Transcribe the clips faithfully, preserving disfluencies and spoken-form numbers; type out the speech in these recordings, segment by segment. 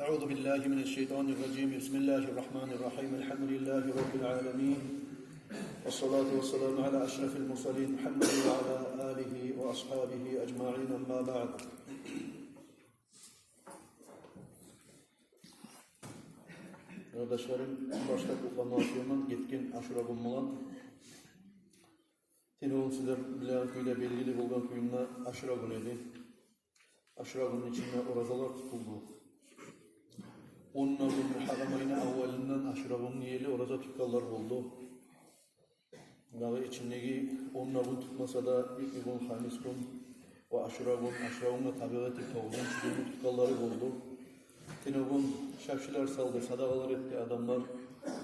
أعوذ بالله من الشيطان الرجيم. بسم الله الرحمن الرحيم. الحمد لله رب العالمين. والصلاة والسلام على أشرف المرسلين محمد وعلى آله وأصحابه أجمعين. أما بعد. Къардашларым, башлап къутламагъа сюемен гетген Ашура гюн булан. Тюнегюн сизлер билеген кюйде, белгили болгъан кюйде Ашура гюн эди. Ашура гюнню ичинде оразалар тутулду. Он да гюн Мугьаррам айны аввалындан Ашура гюнге ерли ораза тутгъанлар болду. Дагъы ичиндеги он да гюн тутмаса да, итни гюн, хамис гюн ва Ашура гюн, Ашура гюнге табигъ этип тогъузунчу гюнню тутгъанлары болду. Тюнегюн шапшылар салды, садагъалар этди адамлар,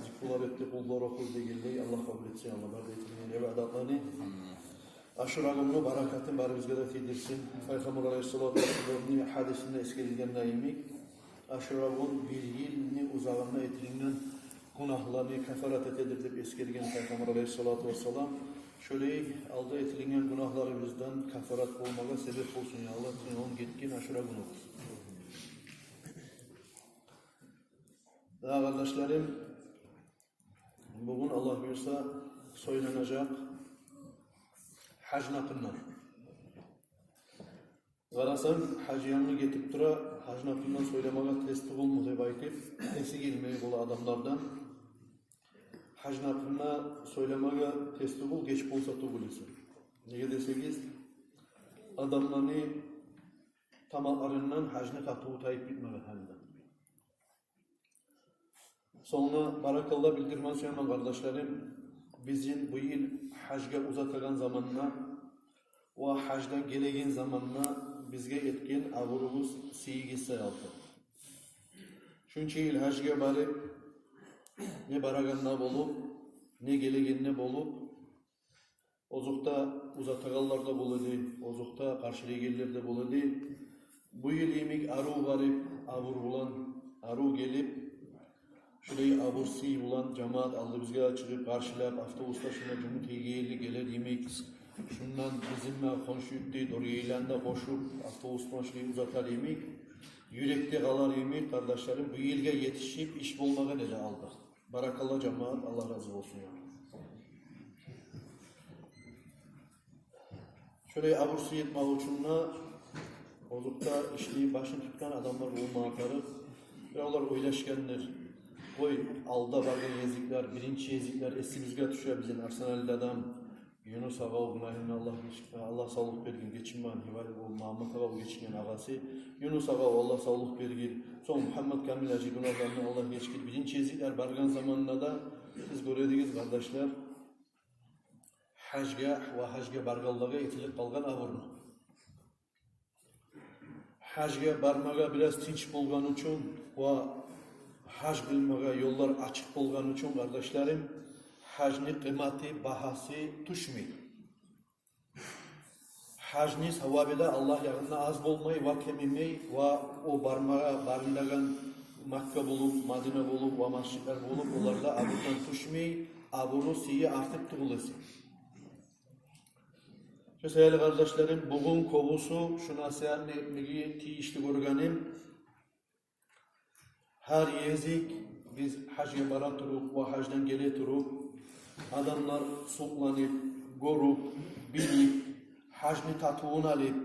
зикрулар этди, къуллар охуду дегенлей. Аллагь къабул этсин, Аллагь, бары да этилген ибадатланы. Ашура гюнню баракатын барыбызгъа да тийдирсин. Пайхаммар алайгьиссалату вассаламны гьадисинде эсгерилген йимик, Ашура гюн бир йылны узагъында этилинген гюнагьланы кафарат этедир деп эсгерген Пайхаммар алайгьиссалату вассалам. Шолай алда этилинген гюнагьларыбыздан кафарат болмагъа себеп болсун, я Аллагь, тюнегюн гетген Ашура гюню. Дагъы, къардашларым, бугюн, Аллагь буюрса, сёйленежек гьажны гьакъындан. Къарасанг, гьаж янгы гетип тура, гьажны гьакъындан сёйлемеге тез тюгюлмю деп айтып, эси гелмей бола адамлардан. Гьажны гьакъында сёйлемеге тез тюгюл, геч болса тюгюл эсе. Неге десегиз, адамланы тамакъларындан гьажны татыву тайып битмеген гьалда. Сонг баракалла билдирме сюемен, къардашларым, бизин бу йыл гьажгъа узатагъан заманда ва гьаждан гелеген заманда бизге этген абурубуз, сыйыбыз саялы. Шунча йыл гьажгъа барып, не барагъанда болуп, не гелегенде болуп, озокъда, узатагъанлар да бола эди, озокъда, къаршылайгъанлар да бола эди. Бу йыл йимик арив барып, абур булан, арив гелип, шулай абур-сый булан жамаат алдыбызгъа чыгъып къаршылап, автобусда шунда жумут тийгенли гелер йимик, шундан бизин де хоншу юртда, Доргелилени де къошуп, автобус булан шулай узатар йимик, юрекде къалар йимик, къардашларым, бу йылгъа етишип иш болмагъан эди алда. Баракалла, жамаат, Аллагь рази болсун. Шолай абур-сый этмек учун да, озокъда, ишни башын тутгъан адамлар болмагъа тарыкъ. Биревлер ойлашгъандыр: «Къой, алда баргъан гезиклер, биринчи гезиклер эсибизге тюше бизин, Арсаналиде адам Юнус агъав, гюнагьындан Аллагь геч-, Аллагь савлукъ бергин, гечинмеген, Гьивали бу Магьаммат агъав гечинген агъасы. Юнус агъав, Аллагь савлукъ бергин. Сонг Мугьаммат Камил гьажи, гюнагьларындан Аллагь гечгир». Биринчи гезиклер баргъан заманда да биз гёре эдигиз, къардашлар, гьажгъа ва гьажгъа баргъанлагъа этилип къалгъан абурну. Гьажгъа бармагъа бираз тынч болгъан учун ва гьаж къылмагъа ёллар ачыкъ болгъан учун, къардашларым, гьажны къыйматы, багьасы тюшмей. Гьажны савабы да Аллагь ягъында аз болмай ва кемимей, ва о бармагъа барылагъан Макка болуп, Мадина болуп ва межитлер болуп, олар да абурдан тюшмей, абуру, сыйы артып тюгюл эсе. Шо саялы, къардашларым, бугюн кёбюсю шу насигьатны этмеге тийишли гёргеним, гьар гезик биз гьажгъа бара туруп ва гьаждан геле туруп, адамлар сукъланып, гёрюп, билип, гьажны татывун алып,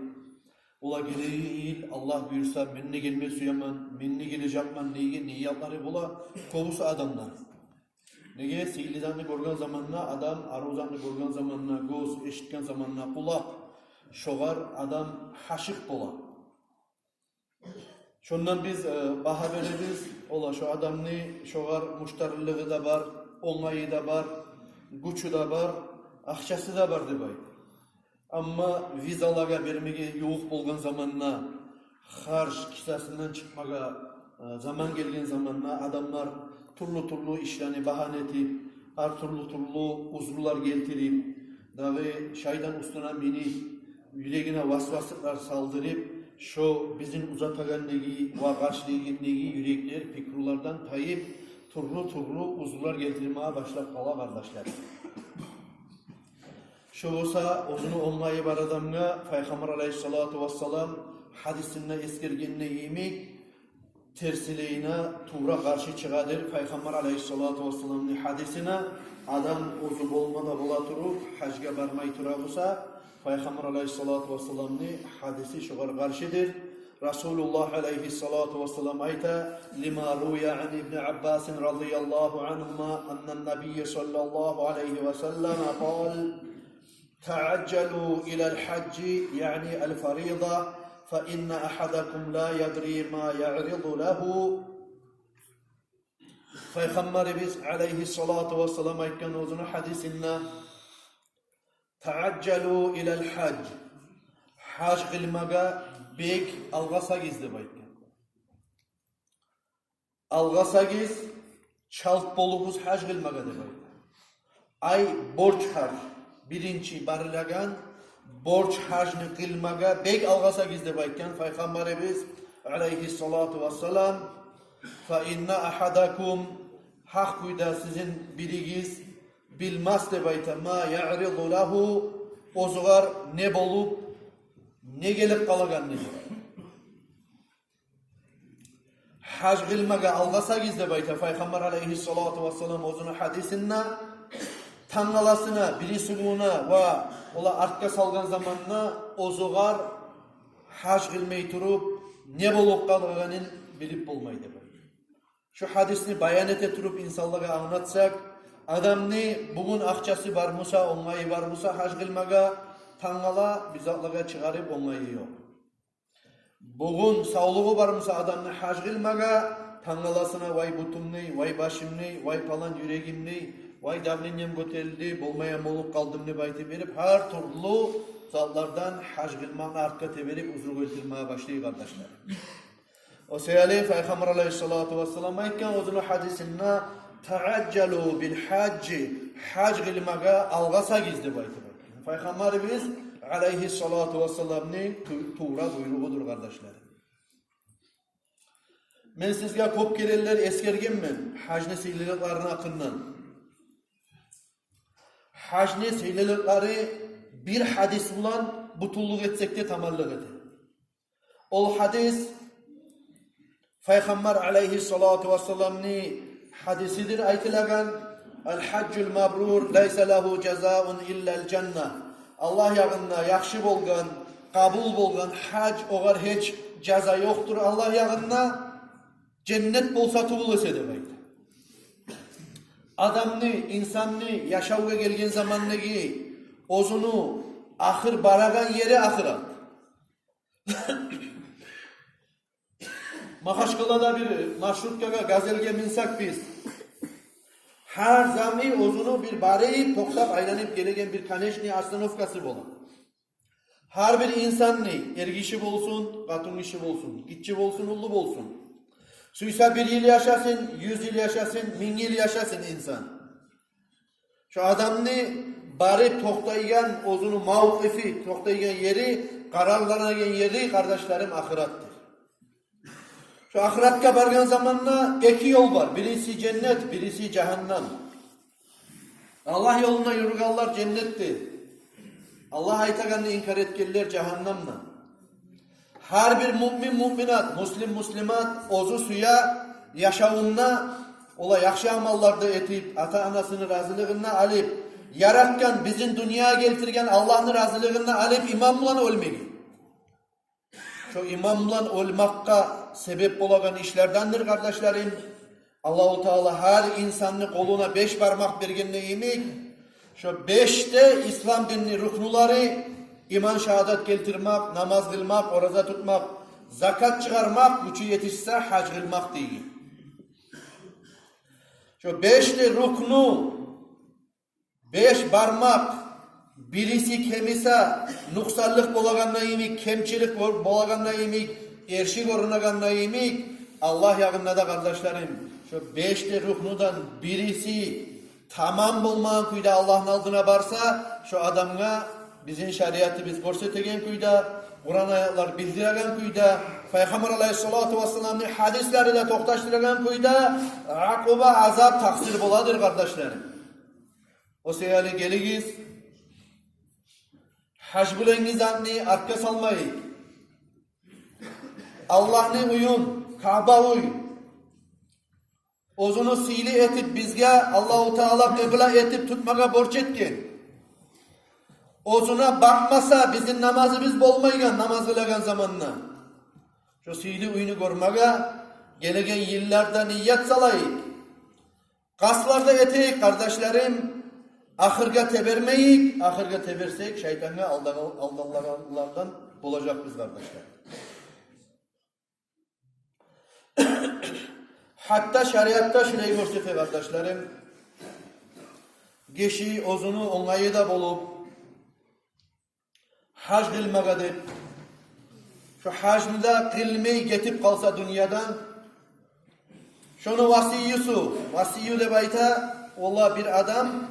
олар гелеген йыл, Аллагь буюрса, мен де гелме сюемен, мен де гележекмен деген ниятлары бола кёбюсю адамлар. Неге, сыйлы затны гёрген заманда адам, арив затны гёрген заманда гёз, эшитген заманда къулакъ, шогъар адам гьашыкъ бола. Шондан биз, э, багьа беребиз, ола, шо адамны шогъар муштарлылыгъы да бар, онгайы да бар, гючю де бар, акъчасы да бар деп айт. Амма визалагъа бермеге ювукъ болгъан заманда, харж кисасындан чыкъмагъа, э, заман гелген заманда, адамлар тюрлю-тюрлю ишлени багьана этип, гьар тюрлю-тюрлю узурлар гелтирип, дагъы шайтан уьстюне минип, юрегине васваслыкълар салдырып, шо бизин узатагъандагъы ва къаршылайгъандагъы юреклер пикрулардан тайып, тюрлю-тюрлю узурлар гелтирмеге башлап къала, къардашлар. Шо болса, оьзюню онгайы бар адамгъа Пайхаммар алайгьиссалату вассалам гьадисинде эсгергенде йимик, терсилейине, тувра къаршы чыгъадыр Пайхаммар алайгьиссалату вассаламны гьадисине. Адам оьзю болма да бола туруп, гьажгъа бармай тура буса, Пайхаммар алайгьиссалату вассаламны гьадиси шогъар къаршыдыр. Расулуллагь алайгьиссалату вассалам айта: «Лима рувия ан ибни Аббасин радияллагьу ангьума аннан набийя саллаллагьу алайгьи ва саллама къал: таажжалу илал гьажжи, яъни ал-фарида, фа инна агьадакум ла ядри ма яъриду лагьу». Пайхаммарыбыз алайгьиссалату вассалам айтгъан оьзюню гьадисинде: «Таажжалу илал гьажж». Гьаж къылмагъа бек алгъасагъыз деп айтгъан. Алгъасагъыз, чалт болугъуз гьаж къылмагъа деп айтгъан. Ай, борч гьаж, биринчи барылагъан борч гьажны къылмагъа бек алгъасагъыз деп айтгъан Пайхаммарыбыз алайгьиссалату вассалам. Фа инна агьадакум, гьакъ кюйде сизин биригиз билмес деп айта, ма яъриду лагьу, оьзюгер не болуп, не гелип къалагъанны. Гьаж къылмагъа алгъасагъыз деп айта Пайхаммар алайгьиссалату вассалам оьзюню гьадисинде. Тангаласына, бирисигюне ва ола артгъа салгъан заманда оьзюгер гьаж къылмай туруп, не болуп къалагъанын билип болмай деп айта. Шу гьадисни баян эте туруп инсанлагъа англатсакъ, адамны бугюн акъчасы бар буса, онгайы бар буса гьаж къылмагъа, тангала бир затлагъа чыгъарып онгайы ёкъ. Бугюн савлугъу бар буса адамны гьаж къылмагъа, тангаласына: «Вай бутумну, вай башымны, вай палан юрегимни, вай давлением гётерилди, болмайгъан болуп къалдым», – деп айтып берип, гьар тюрлю затлардан гьаж къылмакъны артгъа теберип, узур гелтирмеге башлай, къардашлар. О саялы Пайхаммар алайгьиссалату вассалам айтгъан оьзюню гьадисинде: «Таажжалу бил гьажжи», гьаж къылмагъа алгъасагъыз деп айтып айтгъан. Пайхаммарыбыз алайгьиссалату вассаламны ту-, тувра буйругъудур, къардашлар. Мен сизге кёп керенлер эсгергенмен гьажны сыйлылыкъларыны гьакъындан. Гьажны сыйлылыкълары бир гьадис булан бютюнлюк этсек де таманлыкъ эте. Ол гьадис Пайхаммар алайгьиссалату вассаламны гьадисидир айтылагъан: «Ал-гьажжул мабрур лайса лагьу жазаун иллал жанна». Аллагь ягъында яхшы болгъан, къабул болгъан гьаж, огъар гьеч жаза ёкъдур Аллагь ягъында, женнет болса тюгюл эсе, деп айта. Адамны, инсанны яшавгъа гелген замандагъы оьзюню ахыр барагъан ери ахырат. Махачкъалада бир маршруткагъа, газельге минсек биз, гьар заман оьзюню бир барып, токътап, айланып гелеген бир конечный остановкасы бола. Гьар бир инсанны, эргиши болсун, къатынгиши болсун, гиччи болсун, уллу болсун, сюйсе бир йыл яшасын, юз йыл яшасын, минг йыл яшасын инсан, шо адамны барып токътайгъан, оьзюню мавкъифи, токътайгъан ери, къарарланагъан ери, къардашларым, ахыратдыр. Шо ахыратгъа баргъан заманда эки ёл бар: бириси женнет, бириси жагьаннам. Аллагь ёлунда юрюгенлер женнетде, Аллагь айтагъанны инкар этгенлер жагьаннамда. Гьар бир муъмин, муъминат, муслим, муслимат оьзю сюе яшавунда, ола яхшы амаллар да этип, ата-анасыны разилигин де алып, яратгъан, бизин дюньягъа гелтирген Аллагьны разилигин де алып, иман булан оьлмеге. Шо иман булан оьлмакъгъа себеп болагъан ишлердендир, къардашларым. Аллагьу Таала гьар инсанны къолуна беш бармакъ бергенде йимик, шо беш де ислам динни рукнулары: иман, шагьадат гелтирмакъ, намаз къылмакъ, ораза тутмакъ, закат чыгъармакъ, гючю етишсе, гьаж къылмакъ деген. Шо беш де рукну, беш бармакъ, бириси кемисе, нукъсанлыкъ болагъанда йимик, кемчилик бол-, болагъанда йимик, эрши гёрюнегенде йимик, Аллагь ягъында да, къардашларым, шо беш де рукнудан бириси тамам болмагъан кюйде Аллагьны алдына барса, шо адамгъа бизин шариатыбыз гёрсетеген кюйде, Къуран аятлар билдиреген кюйде, Пайхаммар алайгьиссалату вассаламны гьадислери де токъташдырагъан кюйде, акъуба, азап, такъсыр боладыр, къардашларым. О саялы гелигиз, гьаж булангъы затны артгъа салмайыкъ. Аллагьны уьюн, Каъба уьй, оьзюню сыйлы этип бизге Аллагьу Таала къыбла этип тутмагъа борч этген. Оьзюне бакъмаса, бизин намазыбыз болмайгъан намаз къылагъан заманда. Шо сыйлы уьйню гёрмеге гелеген йылларда ният салайыкъ. Къастлар да этейик, къардашларым. Ахыргъа тебермейик. Ахыргъа теберсек, шайтангъа алдагъан, алданлагъанлардан болажакъбыз, къардашлар. Гьатта шариатда шулай гёрсете, къардашларым. Гиши оьзюню онгайы да болуп, гьаж къылмагъа деп, шо гьажны да къылмай гетип къалса дюньядан, шону васиюсу, васию деп айта, валлагь, бир адам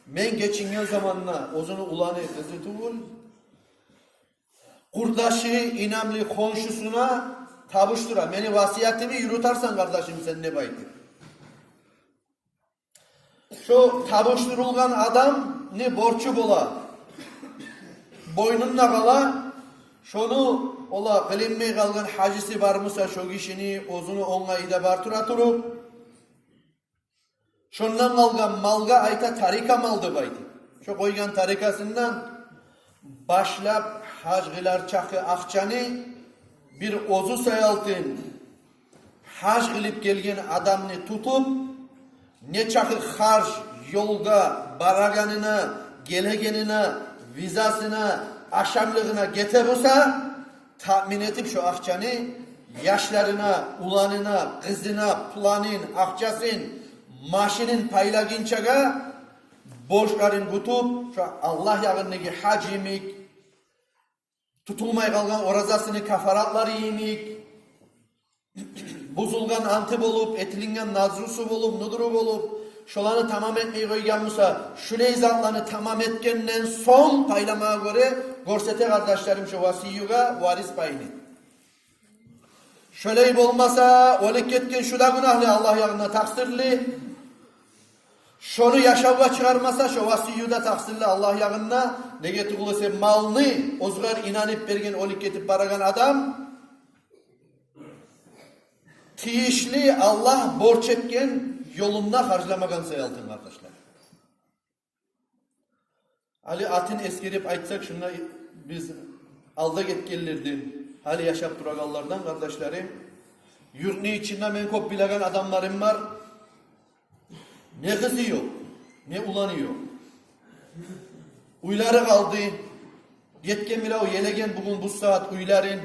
мен гечинген заманда оьзюню уланы, къызы тюгюл, къурдашы, инамлы хоншусуна тапшура: «Мени васиятымны юрютерсен, къардашым, сен», – деп айтып. Шо тапшурулгъан адамны борчу бола, бойнунда къала. Шону, ола, къылынмай къалгъан гьажысы бар буса шо гишини, оьзюню онгайы да бар тура туруп, шондан къалгъан малгъа айта тарика мал деп айтып, шо къойгъан тарикасындан башлап гьаж къылар чакъы акъчаны бир оьзю саялтын гьаж къылып гелген адамны тутуп, нечакъы харж ёлгъа барагъанына, гелегенине, визасына, ашамлыгъына гете буса, таъмин этип шо акъчаны яшларына, уланына, къызына, планын, акъчасын, машинин пайлагъынчагъа борчларын кютюп, шо Аллагь ягъындагъы гьаж йимик, тутулмай къалгъан оразасыны кафаратлары йимик, бузулгъан анты болуп, этилинген назрусу болуп, нудуру болуп, шоланы тамам этмей къойгъан буса, шулай затланы тамам этгенден сонг пайламагъа гёре гёрсете, къардашларым, шо васиюгъа варис пайны. Шолай болмаса, оьлюп гетген шу да гюнагьлы, Аллагь ягъында такъсырлы. Шону яшавгъа чыгъармаса, шо васию да такъсырлы Аллагь ягъында. Неге тюгюл эсе, малны оьзюгер инанып берген, оьлюп гетип барагъан адам тийишли, Аллагь борч этген ёлунда харжламагъан саялтын, къардашлар. Гьали атын эсгерип айтсакъ, шунда биз алда гетгенлерден, гьали яшап турагъанлардан, къардашларым, юртну ичинде мен кёп билеген адамларым бар. Не къызы ёкъ, не уланы ёкъ. Уьйлери къалды. Гетген бирев елеген бугюн бу сагьат уьйлерин.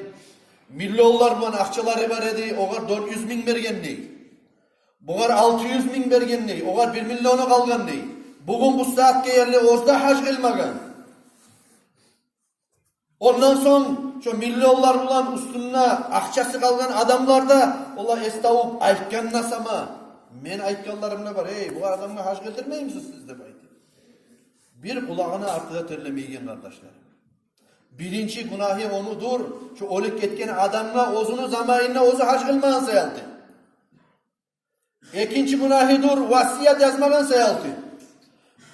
Миллионлар булан акъчалары бар эди, огъар дёрт юз минг берген дей. Бугъар алты юз минг берген дей, огъар бир миллиону къалгъан дей. Бугюн бу сагьатгъа ерли оьзю де гьаж къылмагъан. Ондан сонг шо миллионлар булан уьстюнде акъчасы къалгъан адамлар да, олар эс тавуп айтгъан да сама, мен айтгъанларым да бар: «Эй, бу адамгъа гьаж къылдырмаймысыз сиз?» – деп айтып. Бир къулагъына арты да терлемейген, къардашлар. Биринчи гюнагьы онудур, шо оьлюп гетген адамгъа оьзюню заманында оьзю гьаж къылмагъан саялтын. Экинчи гюнагьыдыр, васият язмагъан саялтын.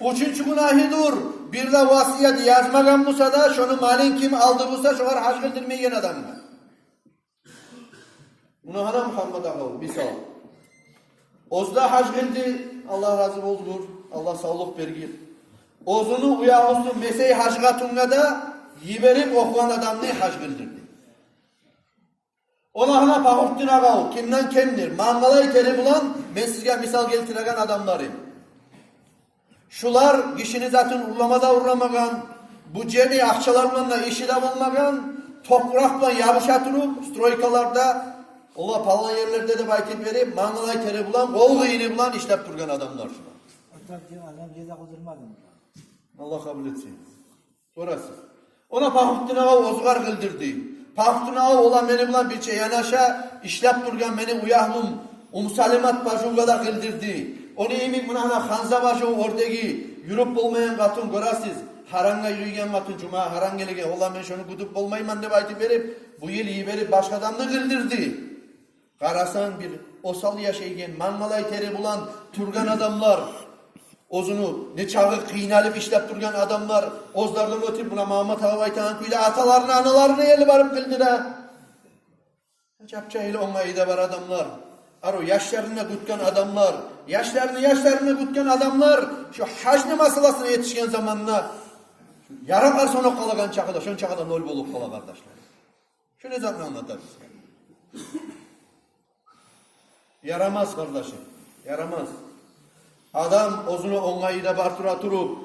Уьчюнчю гюнагьыдыр, бир де васият язмагъан буса да, шону малын ким алды буса, шогъар гьаж къылдырмайгъан адамгъа. Муна гьана Мугьаммат агъав, мисал. Оьзю де гьаж къылды, Аллагь рази болгъур, Аллагь савлукъ бергир. Оьзюню уьягьлюсю Месей гьажи къатынгъа да йиберип, охугъан адамны гьаж къылдырды. Ола гьана Пахрутдин агъав, кимден кемдир, мангалай тери булан, мен сизге мисал гелтиреген адамларым. Шулар гишини затын урлама да урламагъан, бу жени акъчалар булан да иши де болмагъан, топуракъ булан ябуша туруп, стройкаларда, ола палан ерлерде деп айтып берип, мангалай тери булан, къол къыйыны булан ишлеп тургъан адамлар шулар. Адам жеза къылдырмадымы? Аллагь къабул этсин. Сорасыз. Ола Пахрутдин агъав оьзюгъар къылдырды. Пахрутдин агъав ола мени булан бирче янаша ишлеп тургъан мени уьягьлюм Умсалимат бажувгъа да къылдырды. Ону йимик муна гьана Ханза бажув, оьрдеги юрюп болмайгъан къатын, гёресиз. Гьарангъа юрюйген къатын, жума гьаран гелеген, ола мен шону кютюп болмайман деп айтып берип, бу йыл йиберип башгъа адамны къылдырды. Къарасанг, бир осал яшайгъан, мангалай тери булан тургъан адамлар, оьзюню нечакъы къыйналып ишлеп тургъан адамлар, оьзлерден оьтюп, муна Магьаммат агъав айтагъан кюйде аталарына, аналарына ерли барып къылдыра. Чап-чайыл онгайы да бар адамлар, арив яшларын да кютген адамлар, яшларын, яшларын да кютген адамлар шо гьажны масъаласына етишген заманда яракълар сунуп къалагъан чакъы да, шончакъы да ноль болуп къала, къардашлар. Шо не затны англата бизге? Ярамас, къардашым, ярамас. Адам оьзюню онгайы да бар тура туруп,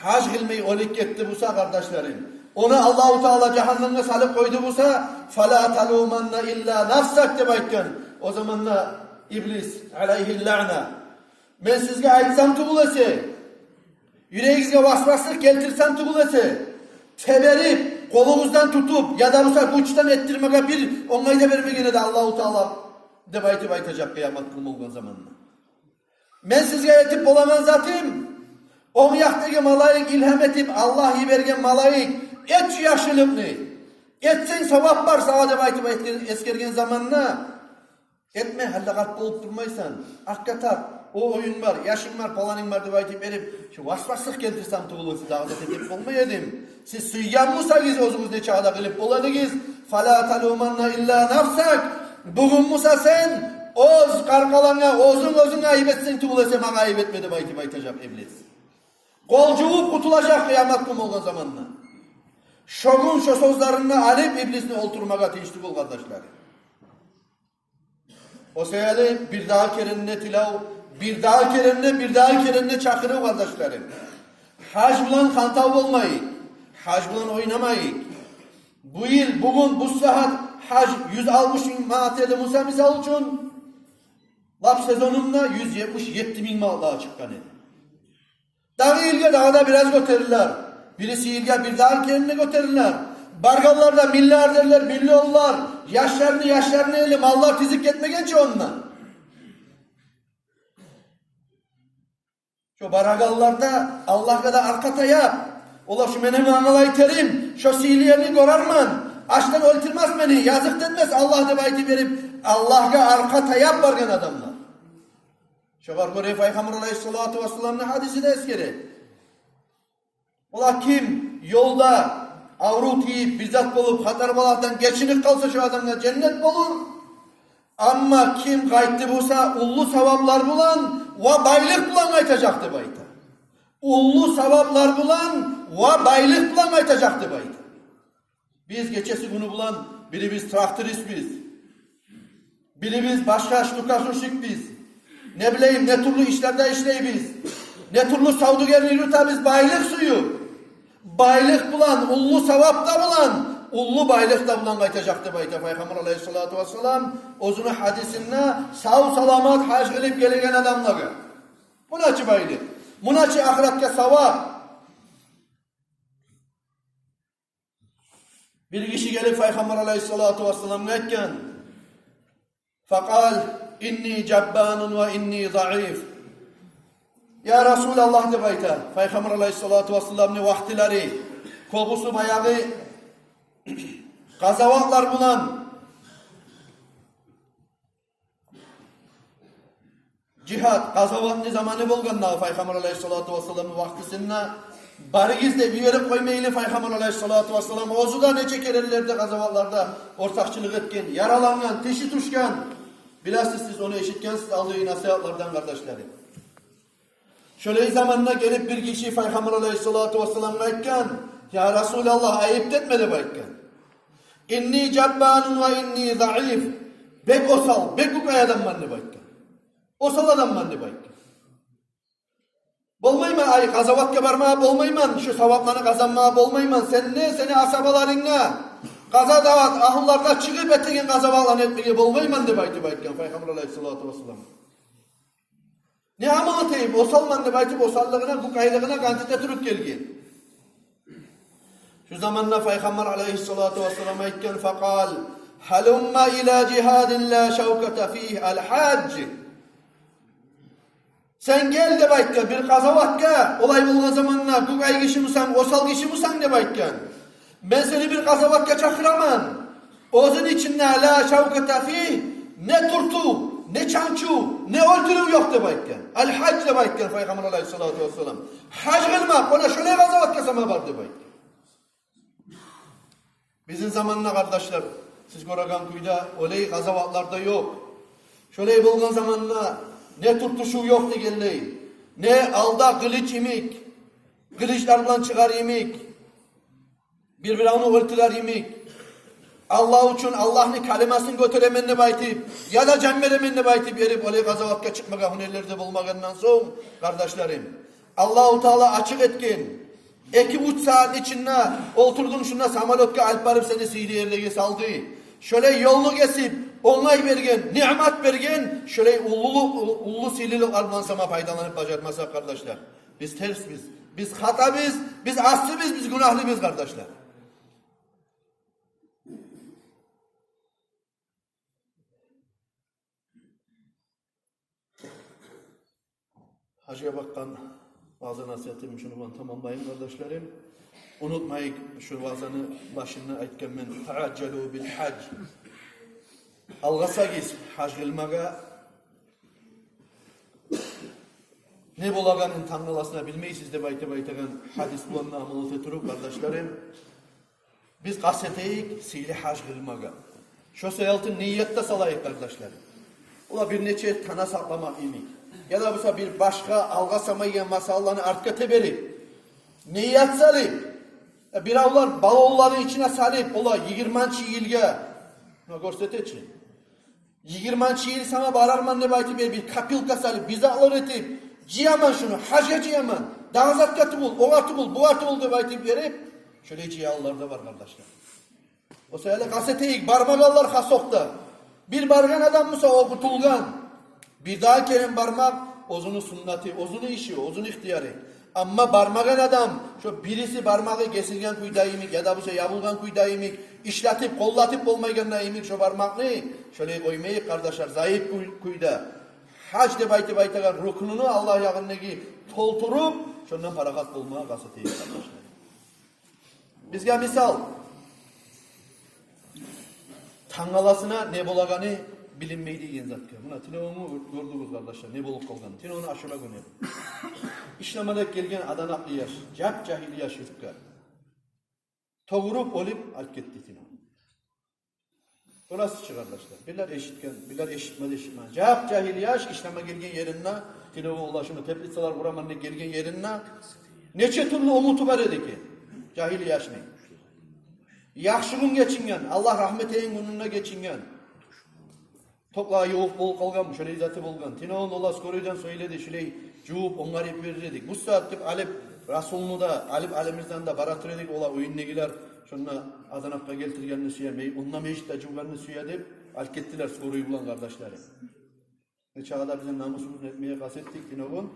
гьаж къылмай оьлюп гетди буса, къардашларым, ону Аллагьу Таала жагьаннемге салып къойду буса, «Фала талуманна илла нафсак», – деп айтгъан. О заманда иблис, алайгьи лаъна: «Мен сизге айтсам тюгюл эсе, юрегигизге васваслыкъ гелтирсем тюгюл эсе, теберип, къолугъуздан тутуп, яда буса гючден этдирмеге бир онгай да бермеген эди Аллагьу Таала», – деп айтып айтажакъ къыямат гюн болгъан заманда. «Мен сизге этип болагъан затым, онг якъдагъы малайик илгьам этип, Аллагь йиберген малайик, эт шу яхшылыкъны, этсенг савап бар сагъа», – деп айтып айтгъан, эсгерген заманда: «Этме, гьали де къарт болуп турмайсан, акъгъа тарт, о оюнг бар, яшынг бар, паланынг бар», – деп айтып берип, шо васваслыкъ гелтирсем тюгюл эсе, дагъы зат этип болмай эдим. Сиз сюйген бусагъыз, оьзюгюз нечакъы да къылып бола эдигиз. «Фала талуманна илла нафсак». Бугюн буса сен оьз къаркъаранга, оьзюнг оьзюнге айып этсенг тюгюл эсе, магъа айып этме деп айтып айтажакъ иблис. Къол жувуп къутулажакъ къыямат гюн болгъан заманда. Шо гюн шо сёзлерин алып, иблисни оьлтюрмеге тийишли бол, къардашлар. О саялы бирдагъы керен де тилев, бирдагъы керен де, бирдагъы керен де чакъырыв, къардашларым. Гьаж булан хантав болмайыкъ, гьаж булан ойнамайыкъ. Бу йыл, бугюн, бу сагьат гьаж юз алтмыш минг манат эди буса, мисал учун, лап сезонунда юз етмиш етти минг манатлагъа чыкъгъан эди. Дагъы йылгъа дагъы да бираз гётерилер. Бириси йылгъа бирдагъы керен де гётерилер. Баргъанлар да миллиардерлер, миллионлар, яшларыны, яшларыны эли маллар тизип гетмегенче онда. Шо барагъанлар да Аллагьгъа да аркъа таяп, олар: «Шу мени мангылай терим, шо сыйлы ерни гёрермен, ачдан оьлтюрмес мени, языкъ да этмес Аллагь», – деп айтып берип, Аллагьгъа аркъа таяп баргъан адамлар. Шогъар гёре Пайхаммар алайгьиссалату вассаламны гьадиси де эсгере. Олар ким ёлда аврув тийип, бир зат болуп, хатар балагьдан гечинип къалса, шо адамгъа женнет болур. Амма ким къайтды буса, уллу саваплар булан ва байлыкъ булан къайтажакъ деп айта. Уллу саваплар булан ва байлыкъ булан къайтажакъ деп айта. Биз гечеси-гюню булан, бирибиз трактористбиз, бирибиз башгъа штукатурщикбиз, не билейим, не тюрлю ишлерде ишлейбиз, не тюрлю савдюгерни юрютебиз, байлыкъ сююп. Байлыкъ булан, уллу савап да булан, уллу байлыкъ да булан къайтажакъ деп айта Пайхаммар алайгьиссалату вассалам оьзюню гьадисинде сав-саламат гьаж къылып гелеген адамлагъа. Муна чы байлыкъ, муна чы ахыратгъа савап. Бир гиши гелип Пайхаммар алайгьиссалату вассаламгъа айтгъан. Факъал: «Инни жаббанун ва инни заиф». «Я Расулаллагь, – деп айта, – Пайхаммар алайгьиссалату вассаламны вакътилери кёбюсю баягъы къазаватлар булан, жигьад, къазаватны заманы болгъан дагъы Пайхаммар алайгьиссалату вассаламны вакътисинде, барыгъыз деп йиберип къоймайлы, Пайхаммар алайгьиссалату вассалам оьзю де нече керенлерде къазаватларда ортакъчылыкъ этген, яралангъан, тиши тюшген. Билесиз, сиз ону эшитгенсиз алдагъы насигьатлардан, къардашларым. Шолай заманда гелип бир гиши Пайхаммар алайгьиссалату вассаламгъа айтгъан: «Я Расулаллагь, айып да этме, – деп айтгъан. – Инни жаббанун ва инни заиф. Бек осал, бек гюкей адамман, – деп айтгъан. – Осал адамман, – деп айтгъан. – Болмайман, ай, къазаватгъа бармагъа болмайман, шу савапланы къазанмагъа болмайман. Сен де, сени асгьабаларынг да къазават агьлулары да чыгъып этеген къазаватланы этмеге болмайман», – деп айтып айтгъан Пайхаммар алайгьиссалату вассалам. «Не амал этейим, осалман», – деп айтып, осаллыгъына, гюкейлигине къант эте туруп гелген. Шу заманда Пайхаммар алайгьиссалату вассалам айтгъан: «Факъал: гьалумма ила жигьадин ла шавката фигь, ал-гьаж. Сен гел, – деп айтгъан, – бир къазаватгъа, олай болгъан заманда, гюкей гиши бусанг, осал гиши бусанг, – деп айтгъан. – Мен сени бир къазаватгъа чакъыраман. Оьзюню ичинде ла шавката фигь, не тюртюв, не чанчув, не оьлтюрюв ёкъ, – деп айтгъан. – Ал-гьаж, – деп айтгъан Пайхаммар алайгьиссалату вассалам. – Гьаж къылмакъ, ону шолай къазаватгъа сама бар», – деп айтгъан. Бизин заманда, къардашлар, Сиз гёреген кюйде олай къазаватлар да ёкъ. Шолай болгъан заманда не тюртюшюв ёкъ дегенлей, не алда къылыч йимик, къылычлар булан чыгъар йимик, бир-биревню оьлтюрер йимик, Аллагь учун, Аллагьны калимасын гётеремен деп айтып, яда жан беремен деп айтып эрип, олай къазаватгъа чыкъмагъа гьюнерлер де болмагъандан сонг, къардашларым, Аллагьу Таала ачыкъ этген, эки-уьч сагьат ичинде олтурдунг шунда самолётгъа, алып барып сени сыйлы ерлеге салды. Шолай ёлну гесип, онгай берген, ниъмат берген, шолай уллу, уллу сыйлылыкълар булан сама пайдаланып бажармасакъ, къардашлар, биз терсбиз, биз хатабыз, биз асибиз, биз гюнагьлыбыз, къардашлар. Гьажгъа бакъгъан ваъза-насигьатым шуну булан тамамлайым, къардашларым. Унутмайыкъ, шу ваъзаны башында айтгъанман: «Таъажжалу бил гьаж». Алгъасагъыз гьаж къылмагъа. Не болагъанын тангаласына билмейсиз деп айтып айтагъан гьадис булан да амал эте туруп, къардашларым, биз къаст этейик сыйлы гьаж къылмагъа. Шо саялтын ният да салайыкъ, къардашлар. Ола бир нече тана сакъламакъ йимик, яда буса бир башгъа алгъасамайгъан масъалаланы артгъа теберип, ният салып, э, биревлер балонланы ичине салып, ола йигирманчы йылгъа, муна гёрсете чи, йигирманчы йыл сама барарман деп айтып, э, бир копилка салып, бир затлар этип, жыяман шуну, гьажгъа жыяман, дагъы затгъа тюгюл, огъар тюгюл, бугъар тюгюл деп айтып берип, шолай жыялар да бар, къардашлар. О саялы къаст этейик, бармагъанлар хасокъда. Бир баргъан адам буса, о къутулгъан. Бир дагъы керен бармакъ — оьзюню суннаты, оьзюню иши, оьзюню ихтияры. Амма бармагъан адам, шо бириси бармагъы гесилген кюйде йимик, яда буса ябылгъан кюйде йимик, ишлетип, къоллатып болмайгъанда йимик шо бармакъны, шолай къоймайыкъ, къардашлар, зайып кюй-, кюйде. Гьаж деп айтып айтагъан рукнуну Аллагь ягъындагъы толтуруп, шондан парахат болмагъа къаст этейик, къардашлар. Бизге мисал, тангаласына не болагъаны билинмей деген затгъа. Муна тюнегюнгю гёрдюгюз, къардашлар, не болуп къалгъан. Тюнегюню ашура гюню. Ишлеме деп гелген аданакълы яш, жап-жагьил яш юртгъа. Тёгюрюп, оьлюп, алып гетди тюнегюн. О насыл чы, къардашлар? Бирлер эшитген, бирлер эшитмеди, эшитмеген. Жап-жагьил яш ишлеме гелген еринде, тюнегюн ола шуну теплицалар къураман деп гелген еринде, нече тюрлю умуту бар эди экен жагьил яшны. Яхшы гюн гечинген, Аллагь рагьмат этеген гюнюнде гечинген. Токълагъа ювукъ болуп къалгъан, шолай заты болгъан. Тюнегюн ола скорыйдан сёйледи, шолай жувуп, онгарып берир эдик. Бу сагьат деп Алип Расулну да, Алип Алимирзаны да бара тура эдик, ола уьюндегилер шонда аданакъгъа гелтиргенни сюе, мей-, онда межитде жувгъанны сюе деп, алып гетдилер скорый булан, къардашлар. Нечакъы да бизин намусубузну этмеге къаст этдик тюнегюн.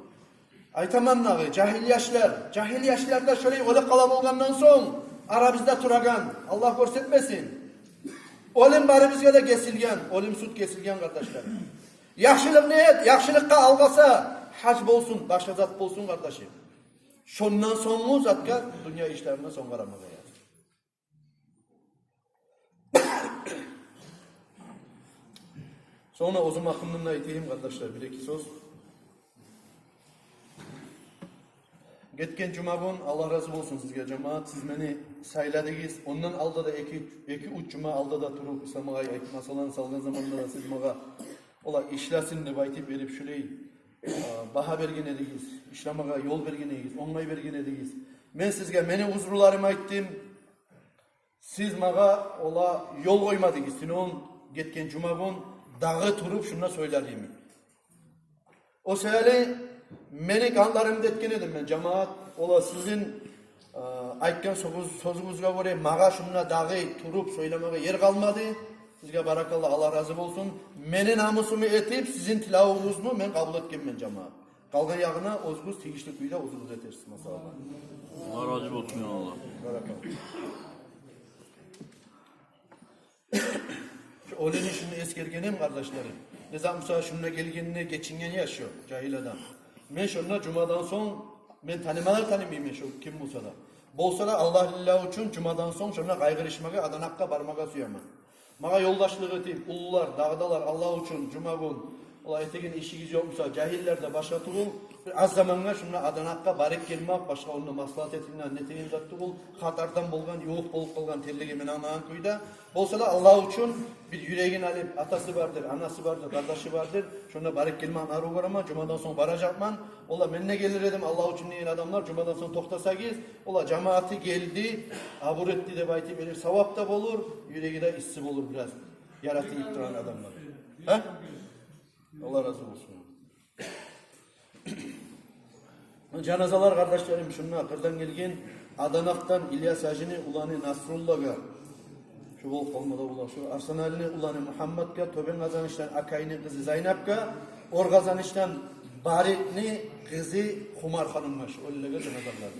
Айтаман дагъы, жагьил яшлар, жагьил яшлар да шолай оьлюп къала болгъандан сонг, арабызда турагъан, Аллагь гёрсетмесин. Оьлюм барыбызгъа да гесилген, оьлюм суд гесилген, къардашлар. Яхшылыкъны эт, яхшылыкъгъа алгъаса, гьаж болсун, башгъа зат болсун, къардашым. Шондан сонггъу затгъа, дюнья ишлерине сонг къарамагъа яр. Сонг оьзюм гьакъымдан да айтайым, къардашлар, бир-эки сёз. Гетген жумагюн, Аллагь рази болсун сизге, жамаат, сиз мени сайладыгъыз. Ондан алда да эки, эки-уьч жума алда да туруп, Ислам агъай айтып, масъаланы салгъан заманда да сиз магъа, ола ишлесин деп айтып берип, шулай, а, багьа берген эдигиз, ишлемеге ёл берген эдигиз, онгай берген эдигиз. Мен сизге мени узруларымны айтдым. Сиз магъа ола ёл къоймадыгъыз. Тюнегюн, гетген жумагюн дагъы туруп шунда сёйлер эдим. О саялы мени къанларымны этген эдим мен, жамаат. Ола сизин, а, айтгъан сёзюгюз-, сёзюгюзге гёре магъа шунда дагъы туруп сёйлемеге ер къалмады. Сизге баракалла, Аллагь рази болсун. Мени намусумну этип, сизин тилевюгюзню мен къабул этгенмен, жамаат. Къалгъан ягъына оьзюгюз тийишли кюйде оьзюгюз этерсиз, масъала. Аллагь рази болсун, я Аллагь. Баракалла. Шо оьлюмню шунда эсгергеним, къардашларым. Не заман буса шунда гелгенине гечинген яш шо, жагьил адам. Мен шонда жумадан сонг, мен таныма да танымайман шо ким буса да. Болса да, Аллагь лиллагь учун жумадан сонг шонда къайгъырышмагъа, аданакъгъа бармагъа сюемен. Магъа ёлдашлыкъ этип, уллулар, дагъыдалар, Аллагь учун, жумагюн Олай этеген ишигиз ёкъ буса, жагьиллер де башгъа тюгюл. Бир аз замангъа шунда Аданакъгъа барып гелмек, башгъа онда маслагьат этилинген, нетеген зат тюгюл. Хатардан болгъан, ювукъ болуп къалгъан терлеге мен анагъан кюйде. Болса да Аллагь учун бир юрегин алып, атасы бардыр, анасы бардыр, къардашы бардыр. Шунда барып гелмекни арив гёремен, жумадан сонг баражакъман. Олар, мен де гелир эдим, Аллагь учун деген адамлар, жумадан сонг токътасагъыз, олар жамааты гелди, абур этди деп айтып, бир савап да болур, юреги де исси болур бираз. Яратып турагъан адамлар. Гьа? Аллагь рази болсун. Жаназалар, къардашларым, шунда къырдан гелген, Аданакъдан Ильяс гьажини уланы Насруллагъа, шу болуп къалмады олар, шу Арсаналини уланы Мугьамматгъа, Тёбен Къазанышдан Акайны къызы Зайнапгъа, Ор Къазанышдан Баритни къызы Хумар ханымгъа, шу оьлюлеге жаназалар.